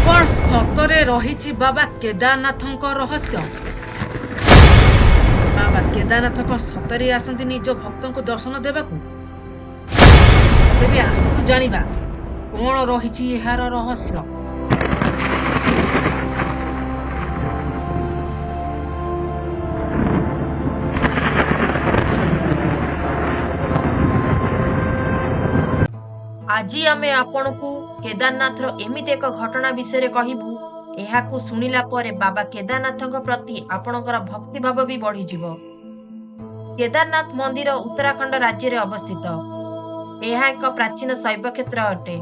କ'ଣ ସତରେ ରହିଛି ବାବା କେଦାରନାଥଙ୍କ ରହସ୍ୟ? ବାବା କେଦାରନାଥ କ'ଣ ସତରେ ଆସନ୍ତି ନିଜ ଭକ୍ତଙ୍କୁ ଦର୍ଶନ ଦେବାକୁ? ତେବେ ଆସନ୍ତୁ ଜାଣିବା କ'ଣ ରହିଛି ଏହାର ରହସ୍ୟ। ଆଜି ଆମେ ଆପଣଙ୍କୁ କେଦାରନାଥର ଏମିତି ଏକ ଘଟଣା ବିଷୟରେ କହିବୁ, ଏହାକୁ ଶୁଣିଲା ପରେ ବାବା କେଦାରନାଥଙ୍କ ପ୍ରତି ଆପଣଙ୍କର ଭକ୍ତିଭାବ ବି ବଢ଼ିଯିବ। କେଦାରନାଥ ମନ୍ଦିର ଉତ୍ତରାଖଣ୍ଡ ରାଜ୍ୟରେ ଅବସ୍ଥିତ। ଏହା ଏକ ପ୍ରାଚୀନ ଶୈବ କ୍ଷେତ୍ର ଅଟେ।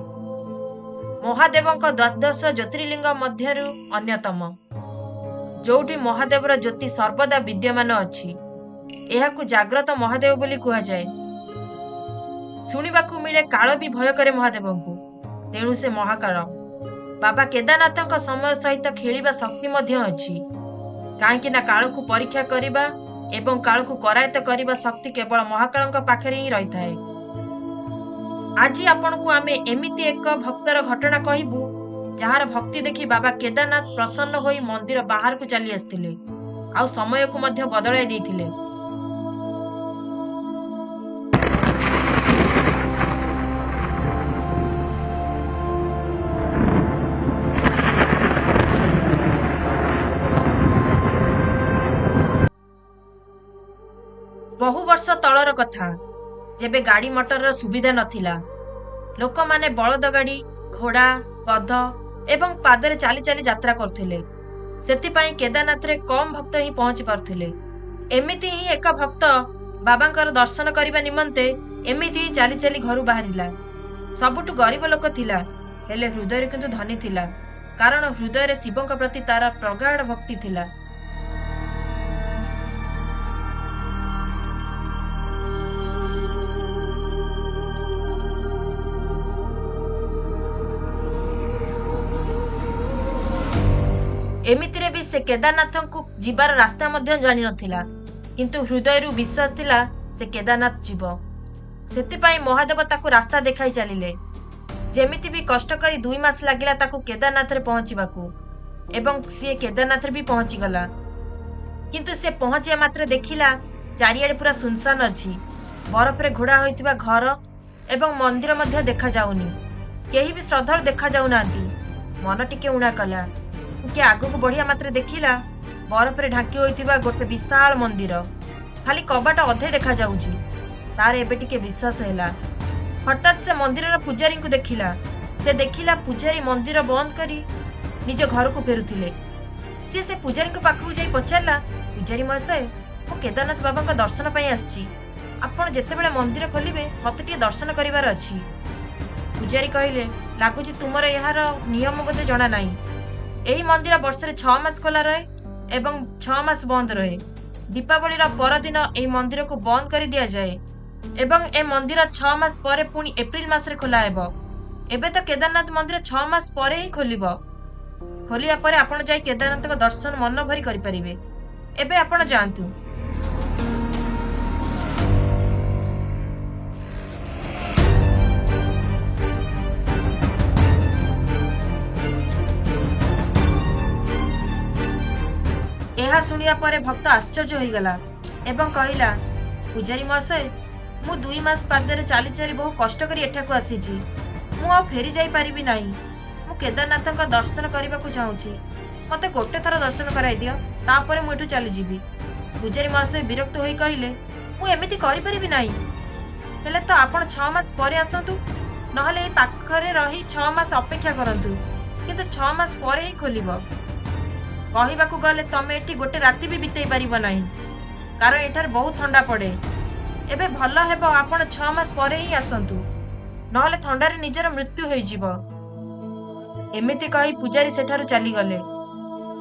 ମହାଦେବଙ୍କ ଦ୍ୱାଦଶ ଜ୍ୟୋତିର୍ଲିଙ୍ଗ ମଧ୍ୟରୁ ଅନ୍ୟତମ, ଯୋଉଠି ମହାଦେବର ଜ୍ୟୋତି ସର୍ବଦା ବିଦ୍ୟମାନ ଅଛି। ଏହାକୁ ଜାଗ୍ରତ ମହାଦେବ ବୋଲି କୁହାଯାଏ। ଶୁଣିବାକୁ ମିଳେ କାଳ ବି ଭୟ କରେ ମହାଦେବଙ୍କୁ, ତେଣୁ ସେ ମହାକାଳ। ବାବା କେଦାରନାଥଙ୍କ ସମୟ ସହିତ ଖେଳିବା ଶକ୍ତି ମଧ୍ୟ ଅଛି, କାହିଁକି ନା କାଳକୁ ପରୀକ୍ଷା କରିବା ଏବଂ କାଳକୁ କରାୟତ୍ତ କରିବା ଶକ୍ତି କେବଳ ମହାକାଳଙ୍କ ପାଖରେ ହିଁ ରହିଥାଏ। ଆଜି ଆପଣଙ୍କୁ ଆମେ ଏମିତି ଏକ ଭକ୍ତର ଘଟଣା କହିବୁ, ଯାହାର ଭକ୍ତି ଦେଖି ବାବା କେଦାରନାଥ ପ୍ରସନ୍ନ ହୋଇ ମନ୍ଦିର ବାହାରକୁ ଚାଲି ଆସିଥିଲେ ଆଉ ସମୟକୁ ମଧ୍ୟ ବଦଳାଇ ଦେଇଥିଲେ। ବହୁ ବର୍ଷ ତଳର କଥା, ଯେବେ ଗାଡ଼ି ମଟରର ସୁବିଧା ନଥିଲା। ଲୋକମାନେ ବଳଦ ଗାଡ଼ି, ଘୋଡ଼ା, ଗଧ ଏବଂ ପାଦରେ ଚାଲି ଚାଲି ଯାତ୍ରା କରୁଥିଲେ। ସେଥିପାଇଁ କେଦାରନାଥରେ କମ୍ ଭକ୍ତ ହିଁ ପହଞ୍ଚି ପାରୁଥିଲେ। ଏମିତି ହିଁ ଏକ ଭକ୍ତ ବାବାଙ୍କର ଦର୍ଶନ କରିବା ନିମନ୍ତେ ଏମିତି ହିଁ ଚାଲି ଚାଲି ଘରୁ ବାହାରିଲା। ସବୁଠୁ ଗରିବ ଲୋକ ଥିଲା, ହେଲେ ହୃଦୟରେ କିନ୍ତୁ ଧନୀ ଥିଲା, କାରଣ ହୃଦୟରେ ଶିବଙ୍କ ପ୍ରତି ତାର ପ୍ରଗାଢ଼ ଭକ୍ତି ଥିଲା। ଏମିତିରେ ବି ସେ କେଦାରନାଥଙ୍କୁ ଯିବାର ରାସ୍ତା ମଧ୍ୟ ଜାଣିନଥିଲା, କିନ୍ତୁ ହୃଦୟରୁ ବିଶ୍ୱାସ ଥିଲା ସେ କେଦାରନାଥ ଯିବ। ସେଥିପାଇଁ ମହାଦେବ ତାକୁ ରାସ୍ତା ଦେଖାଇ ଚାଲିଲେ। ଯେମିତି ବି କଷ୍ଟ କରି 2 ମାସ ଲାଗିଲା ତାକୁ କେଦାରନାଥରେ ପହଞ୍ଚିବାକୁ, ଏବଂ ସିଏ କେଦାରନାଥରେ ବି ପହଞ୍ଚିଗଲା। କିନ୍ତୁ ସେ ପହଞ୍ଚିବା ମାତ୍ରେ ଦେଖିଲା ଚାରିଆଡ଼େ ପୁରା ସୁନସାନ ଅଛି। ବରଫରେ ଘୋଡ଼ା ହୋଇଥିବା ଘର ଏବଂ ମନ୍ଦିର ମଧ୍ୟ ଦେଖାଯାଉନି, କେହି ବି ଶ୍ରଦ୍ଧାଳୁ ଦେଖାଯାଉନାହାନ୍ତି। ମନ ଟିକେ ଊଣା କଲା। ଟିକେ ଆଗକୁ ବଢ଼ିବା ମାତ୍ରେ ଦେଖିଲା ବରଫରେ ଢାଙ୍କି ହୋଇଥିବା ଗୋଟେ ବିଶାଳ ମନ୍ଦିର, ଖାଲି କବାଟ ଅଧେ ଦେଖାଯାଉଛି। ତାର ଏବେ ଟିକେ ବିଶ୍ୱାସ ହେଲା। ହଠାତ୍ ସେ ମନ୍ଦିରର ପୂଜାରୀଙ୍କୁ ଦେଖିଲା। ସେ ଦେଖିଲା ପୂଜାରୀ ମନ୍ଦିର ବନ୍ଦ କରି ନିଜ ଘରକୁ ଫେରୁଥିଲେ। ସିଏ ସେ ପୂଜାରୀଙ୍କ ପାଖକୁ ଯାଇ ପଚାରିଲା, ପୂଜାରୀ ମହାଶୟ, ମୁଁ କେଦାରନାଥ ବାବାଙ୍କ ଦର୍ଶନ ପାଇଁ ଆସିଛି। ଆପଣ ଯେତେବେଳେ ମନ୍ଦିର ଖୋଲିବେ ମୋତେ ଟିକେ ଦର୍ଶନ କରିବାର ଅଛି। ପୂଜାରୀ କହିଲେ, ଲାଗୁଛି ତୁମର ଏହାର ନିୟମ ବୋଧେ ଜଣା ନାହିଁ। ଏହି ମନ୍ଦିର ବର୍ଷରେ 6 ମାସ ଖୋଲା ରହେ ଏବଂ 6 ମାସ ବନ୍ଦ ରହେ। ଦୀପାବଳିର ପରଦିନ ଏହି ମନ୍ଦିରକୁ ବନ୍ଦ କରି ଦିଆଯାଏ ଏବଂ ଏ ମନ୍ଦିର 6 ମାସ ପରେ ପୁଣି ଏପ୍ରିଲ ମାସରେ ଖୋଲା ହେବ। ଏବେ ତ କେଦାରନାଥ ମନ୍ଦିର 6 ମାସ ପରେ ହିଁ ଖୋଲିବ। ଖୋଲିବା ପରେ ଆପଣ ଯାଇ କେଦାରନାଥଙ୍କ ଦର୍ଶନ ମନ ଭରି କରିପାରିବେ। ଏବେ ଆପଣ ଯାଆନ୍ତୁ। ଏହା ଶୁଣିବା ପରେ ଭକ୍ତ ଆଶ୍ଚର୍ଯ୍ୟ ହୋଇଗଲା ଏବଂ କହିଲା, ପୂଜାରୀ ମହାଶୟ, ମୁଁ 2 ମାସ ପାଦରେ ଚାଲି ଚାଲି ବହୁ କଷ୍ଟ କରି ଏଠାକୁ ଆସିଛି। ମୁଁ ଆଉ ଫେରି ଯାଇପାରିବି ନାହିଁ। ମୁଁ କେଦାରନାଥଙ୍କ ଦର୍ଶନ କରିବାକୁ ଚାହୁଁଛି। ମୋତେ ଗୋଟେ ଥର ଦର୍ଶନ କରାଇ ଦିଅ, ତାପରେ ମୁଁ ଏଠୁ ଚାଲିଯିବି। ପୂଜାରୀ ମହାଶୟ ବିରକ୍ତ ହୋଇ କହିଲେ, ମୁଁ ଏମିତି କରିପାରିବି ନାହିଁ। ହେଲେ ତ ଆପଣ 6 ମାସ ପରେ ଆସନ୍ତୁ, ନହେଲେ ଏଇ ପାଖରେ ରହି 6 ମାସ ଅପେକ୍ଷା କରନ୍ତୁ, କିନ୍ତୁ 6 ମାସ ପରେ ହିଁ ଖୋଲିବ। କହିବାକୁ ଗଲେ ତମେ ଏଠି ଗୋଟେ ରାତି ବି ବିତେଇ ପାରିବ ନାହିଁ, କାରଣ ଏଠାରେ ବହୁତ ଥଣ୍ଡା ପଡ଼େ। ଏବେ ଭଲ ହେବ ଆପଣ 6 ମାସ ପରେ ହିଁ ଆସନ୍ତୁ, ନହେଲେ ଥଣ୍ଡାରେ ନିଜର ମୃତ୍ୟୁ ହୋଇଯିବ। ଏମିତି କହି ପୂଜାରୀ ସେଠାରୁ ଚାଲିଗଲେ।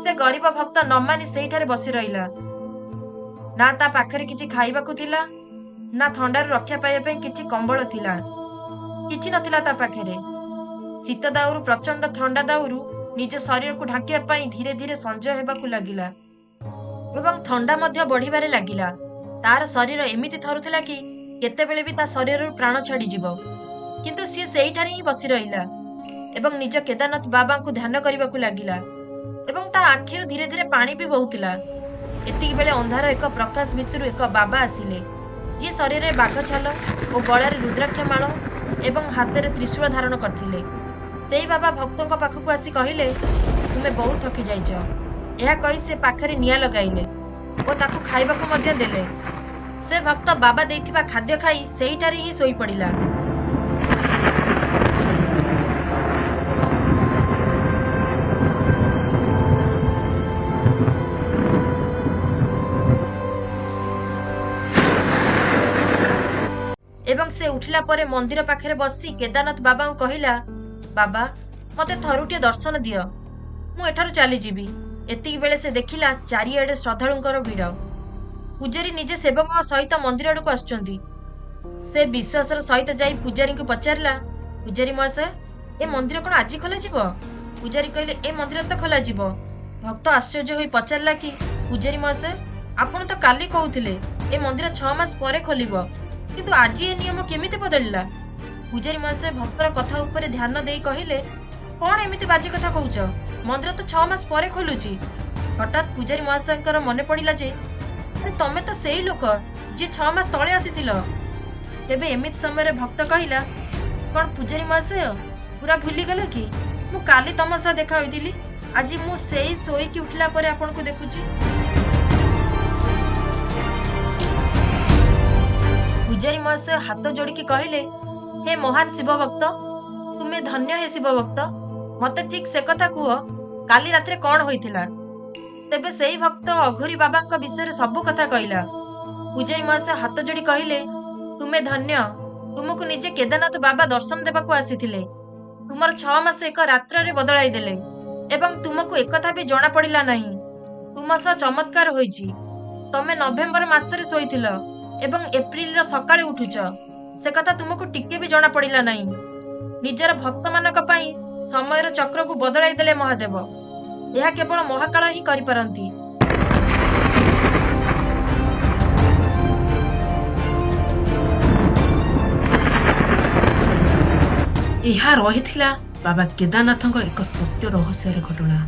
ସେ ଗରିବ ଭକ୍ତ ନ ମାନି ସେଇଠାରେ ବସି ରହିଲା। ନା ତା ପାଖରେ କିଛି ଖାଇବାକୁ ଥିଲା, ନା ଥଣ୍ଡାରୁ ରକ୍ଷା ପାଇବା ପାଇଁ କିଛି କମ୍ବଳ ଥିଲା। କିଛି ନଥିଲା ତା ପାଖରେ। ଶୀତ ଦାଉରୁ, ପ୍ରଚଣ୍ଡ ଥଣ୍ଡା ଦାଉରୁ ନିଜ ଶରୀରକୁ ଢାଙ୍କିବା ପାଇଁ ଧୀରେ ଧୀରେ ସଞ୍ଜ ହେବାକୁ ଲାଗିଲା ଏବଂ ଥଣ୍ଡା ମଧ୍ୟ ବଢ଼ିବାରେ ଲାଗିଲା। ତାର ଶରୀର ଏମିତି ଥରୁଥିଲା କି କେତେବେଳେ ବି ତା ଶରୀରରୁ ପ୍ରାଣ ଛାଡ଼ିଯିବ। କିନ୍ତୁ ସିଏ ସେଇଠାରେ ହିଁ ବସି ରହିଲା ଏବଂ ନିଜ କେଦାରନାଥ ବାବାଙ୍କୁ ଧ୍ୟାନ କରିବାକୁ ଲାଗିଲା ଏବଂ ତା ଆଖିରୁ ଧୀରେ ଧୀରେ ପାଣି ବି ବହୁଥିଲା। ଏତିକି ବେଳେ ଅନ୍ଧାର ଏକ ପ୍ରକାଶ ଭିତରୁ ଏକ ବାବା ଆସିଲେ, ଯିଏ ଶରୀରରେ ବାଘ ଛାଲ ଓ ଗଳାରେ ରୁଦ୍ରାକ୍ଷ ମାଳ ଏବଂ ହାତରେ ତ୍ରିଶୂଳ ଧାରଣ କରିଥିଲେ। ସେଇ ବାବା ଭକ୍ତଙ୍କ ପାଖକୁ ଆସି କହିଲେ, ତୁମେ ବହୁତ ଥକି ଯାଇଛ। ଏହା କହି ସେ ପାଖରେ ନିଆଁ ଲଗାଇଲେ ଓ ତାକୁ ଖାଇବାକୁ ମଧ୍ୟ ଦେଲେ। ସେ ଭକ୍ତ ବାବା ଦେଇଥିବା ଖାଦ୍ୟ ଖାଇ ସେଇଠାରେ ହିଁ ଶୋଇପଡ଼ିଲା। ଏବଂ ସେ ଉଠିଲା ପରେ ମନ୍ଦିର ପାଖରେ ବସି କେଦାରନାଥ ବାବାଙ୍କୁ କହିଲା, ବାବା, ମୋତେ ଥରୁଟିଏ ଦର୍ଶନ ଦିଅ, ମୁଁ ଏଠାରୁ ଚାଲିଯିବି। ଏତିକି ବେଳେ ସେ ଦେଖିଲା ଚାରିଆଡ଼େ ଶ୍ରଦ୍ଧାଳୁଙ୍କର ଭିଡ଼। ପୂଜାରୀ ନିଜେ ସେବକଙ୍କ ସହିତ ମନ୍ଦିର ଆଡ଼କୁ ଆସୁଛନ୍ତି। ସେ ବିଶ୍ୱାସର ସହିତ ଯାଇ ପୂଜାରୀଙ୍କୁ ପଚାରିଲା, ପୂଜାରୀ ମହାଶୟ, ଏ ମନ୍ଦିର କ'ଣ ଆଜି ଖୋଲାଯିବ? ପୂଜାରୀ କହିଲେ, ଏ ମନ୍ଦିର ତ ଖୋଲାଯିବ। ଭକ୍ତ ଆଶ୍ଚର୍ଯ୍ୟ ହୋଇ ପଚାରିଲା କି, ପୂଜାରୀ ମହାଶୟ, ଆପଣ ତ କାଲି କହୁଥିଲେ ଏ ମନ୍ଦିର 6 ମାସ ପରେ ଖୋଲିବ, କିନ୍ତୁ ଆଜି ଏ ନିୟମ କେମିତି ବଦଳିଲା? ପୂଜାରୀ ମହାଶୟ ଭକ୍ତର କଥା ଉପରେ ଧ୍ୟାନ ଦେଇ କହିଲେ, କ'ଣ ଏମିତି ବାଜେ କଥା କହୁଛ? ମନ୍ଦିର ତ 6 ମାସ ପରେ ଖୋଲୁଛି। ହଠାତ୍ ପୂଜାରୀ ମହାଶୟଙ୍କର ମନେ ପଡ଼ିଲା ଯେ, ଆରେ ତମେ ତ ସେଇ ଲୋକ ଯିଏ 6 ମାସ ତଳେ ଆସିଥିଲ। ତେବେ ଏମିତି ସମୟରେ ଭକ୍ତ କହିଲା, କ'ଣ ପୂଜାରୀ ମହାଶୟ ପୁରା ଭୁଲିଗଲ କି? ମୁଁ କାଲି ତମ ସହ ଦେଖା ହୋଇଥିଲି, ଆଜି ମୁଁ ସେଇ ଶୋଇକି ଉଠିଲା ପରେ ଆପଣଙ୍କୁ ଦେଖୁଛି। ପୂଜାରୀ ମହାଶୟ ହାତ ଯୋଡ଼ିକି କହିଲେ, ହେ ମହାନ ଶିବ ଭକ୍ତ, ତୁମେ ଧନ୍ୟ ହେ ଶିବ ଭକ୍ତ। ମତେ ଠିକ୍ ସେ କଥା କୁହ, କାଲି ରାତିରେ କ'ଣ ହୋଇଥିଲା? ତେବେ ସେଇ ଭକ୍ତ ଅଘୋରୀ ବାବାଙ୍କ ବିଷୟରେ ସବୁ କଥା କହିଲା। ପୂଜାରୀ ମହାଶୟ ହାତ ଯୋଡ଼ି କହିଲେ, ତୁମେ ଧନ୍ୟ, ତୁମକୁ ନିଜେ କେଦାରନାଥ ବାବା ଦର୍ଶନ ଦେବାକୁ ଆସିଥିଲେ। ତୁମର 6 ମାସ ଏକ ରାତ୍ରରେ ବଦଳାଇ ଦେଲେ ଏବଂ ତୁମକୁ ଏକଥା ବି ଜଣା ପଡ଼ିଲା ନାହିଁ। ତୁମ ସହ ଚମତ୍କାର ହୋଇଛି। ତମେ ନଭେମ୍ବର ମାସରେ ଶୋଇଥିଲ ଏବଂ ଏପ୍ରିଲର ସକାଳେ ଉଠୁଛ, ସେ କଥା ତୁମକୁ ଟିକେ ବି ଜଣା ପଡ଼ିଲା ନାହିଁ। ନିଜର ଭକ୍ତମାନଙ୍କ ପାଇଁ ସମୟର ଚକ୍ରକୁ ବଦଳାଇ ଦେଲେ ମହାଦେବ। ଏହା କେବଳ ମହାକାଳ ହିଁ କରିପାରନ୍ତି। ଏହା ରହିଥିଲା ବାବା କେଦାରନାଥଙ୍କ ଏକ ସତ୍ୟ ରହସ୍ୟର ଘଟଣା।